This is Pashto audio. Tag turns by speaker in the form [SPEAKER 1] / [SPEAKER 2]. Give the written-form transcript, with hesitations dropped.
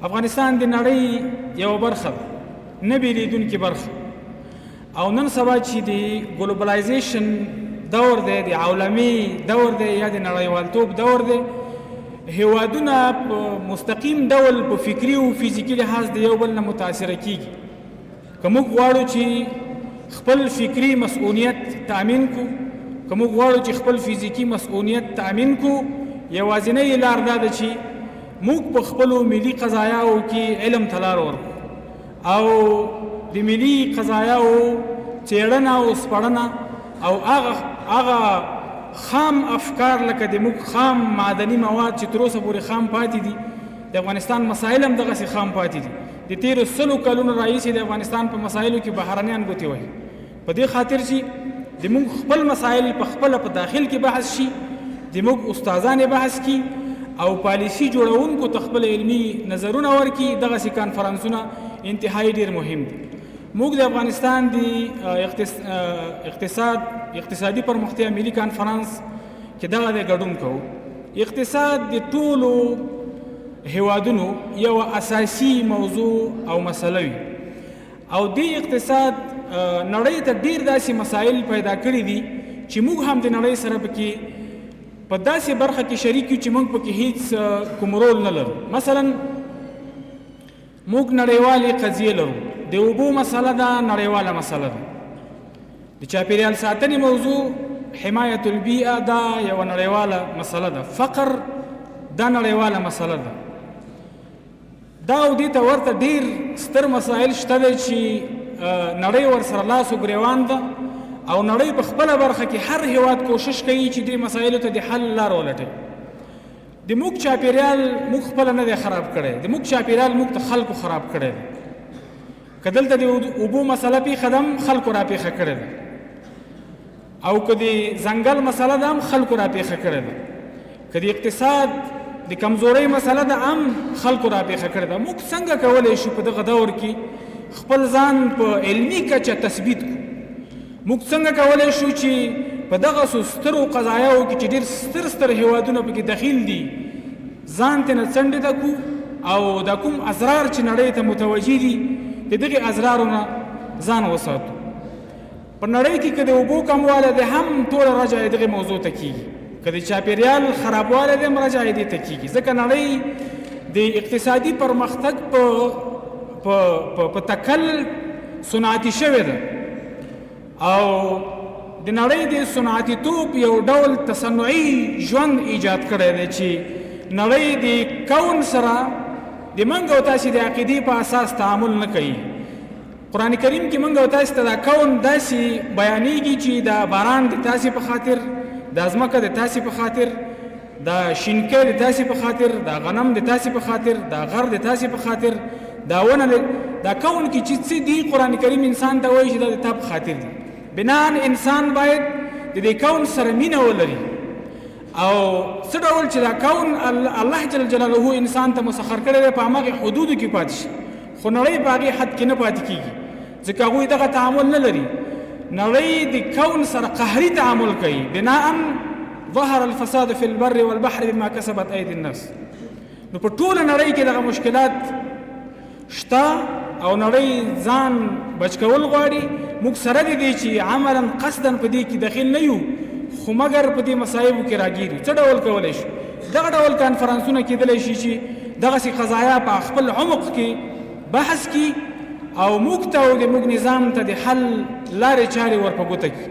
[SPEAKER 1] افغانستان د نړۍ یوه برخه ده، نه بېلېدونکې برخه. او نن سبا چې د ګلوبلایزیشن دور دی، د عالمي دور دی یا د نړیوالتوب دور دی، هیوادونه په مستقیم ډول په فکري او فزیکي لحاظ د یو بل نه متاثره کیږي. که موږ غواړو چې خپل فکري مسؤلیت تامین کو، که موږ غواړو چې خپل فزیکي مسؤلیت تامین کو، یوازینۍ لار دا ده چې موږ په خپلو ملي قضایاو کې علم ته لار ورکړو او د ملي قضایاو څېړنه او سپړنه او هغه خام افکار لکه د موږ خام معدني مواد چې تر اوسه پورې خام پاتې دي، د افغانستان مسایل هم دغسې خام پاتې دي. د تېرو 100 کلونو راهیسې د افغانستان په مسایلو کې بهرنیان ګوتې وهي، په دې خاطر چې د موږ خپل مسایل په خپله په داخل کې بحث شي، د موږ استادان یې بحث کړي او پالیسي جوړونکو ته خپل علمي نظرونه ورکړي. دغسې کانفرنسونه انتهایی ډېر مهم دي. موږ د افغانستان د اقتصادي پرمختیا ملي کانفرنس کې دغه دی ګډون کوو. اقتصاد د ټولو هیوادونو یو اساسي موضوع او مسله وي او دې اقتصاد نړۍ ته ډېر داسې مسایل پیدا کړي دي چې موږ هم د نړۍ سره پکې په داسې برخه کې شریک یو چې موږ پکې هیڅ کوم رول نه لرو. مثلا موږ نړیوالې قضیې لرو، د اوبو مسله ده، نړیواله مسله ده، د چاپیریال ساتنې موضوع حمایت البیئه دا یوه نړیواله مسله ده، فقر دا نړیواله مسله ده. دا او دې ته ورته ډېر ستر مسایل شته دی چې نړۍ ورسره لاس و ګریوان ده او نړۍ په خپله برخه کې هر هیواد کوشش کوي چې دې مسایلو ته د حل لار ولټوي. د موږ چاپیریال موږ خپله نه دی خراب کړی، د موږ چاپیریال موږ ته خلکو خراب کړی دی. که دلته د اوبو مسله پېښه ده هم خلکو را پېښه کړې ده، او که د ځنګل مسله ده هم خلکو را پېښه کړې ده، که د اقتصاد د کمزورۍ مسله ده هم خلکو را پېښه کړې ده. موږ څنګه کولی شو په دغه دور کې خپل ځان په علمي کچه تثبیت کړو؟ موږ څنګه کولی شو چې په دغسو سترو قضایاو کې چې ډېر ستر ستر هیوادونه پکې دخیل دي ځان ترې نه څنډې ته کړو او دا کوم اضرار چې نړۍ ته متوجه دي د دغې اضرارو نه ځان وساتو؟ په نړۍ کې که د اوبو کموالی دی هم ټوله رجع یې دغې موضوع ته کېږي، که د چاپېریال خرابوالی دی هم رجع یې دې ته کېږي، ځکه نړۍ د اقتصادي پرمختګ په تکل صنعتي شوې ده او د نړۍ د صنعتي توب یو ډول تصنعي ژوند ایجاد کړی دی چې نړۍ د کون سره د منګ او تاسې د عقیدې په اساس تعامل نه کوي. قرآن کریم کې منګ او تاسې ته دا کون داسې بیانېږي چې دا باران د تاسې په خاطر، دا ځمکه د تاسې په خاطر، دا شینکی د تاسې په خاطر، دا غنم د تاسې په خاطر، دا غر د تاسې په خاطر، دا ونه دا کون کې چې څه دي قرآن کریم انسان ته وایي چې دا د تا په خاطر دي. بناً انسان باید د دې کون سره مینه ولري او څه ډول چې دا کون الله جل جلاله انسان ته مسخر کړی دی په هماغې حدودو کې پاتې شي، خو نړۍ په هغې حد کې نه پاتې کېږي ځکه هغوی دغه تعامل نه لري. نړۍ د کون سره قهري تعامل کوي. بناء ظهر الفساد في البر والبحر بما كسبت أيدي الناس. نو په ټوله نړۍ کې دغه مشکلات شته او نړۍ ځان بچ کول غواړي. موږ سره د دې چې عملاً قصداً په دې کې دخیل نه یو، خو مګر په دې مصایبو کې راګیر یو. څه ډول کولی شو؟ دغه ډول کانفرنسونه کېدلی شي چې دغسې قضایا په خپل عمق کې بحث کړي او موږ ته او د موږ نظام ته د حل لارې چارې ور په ګوته کړي.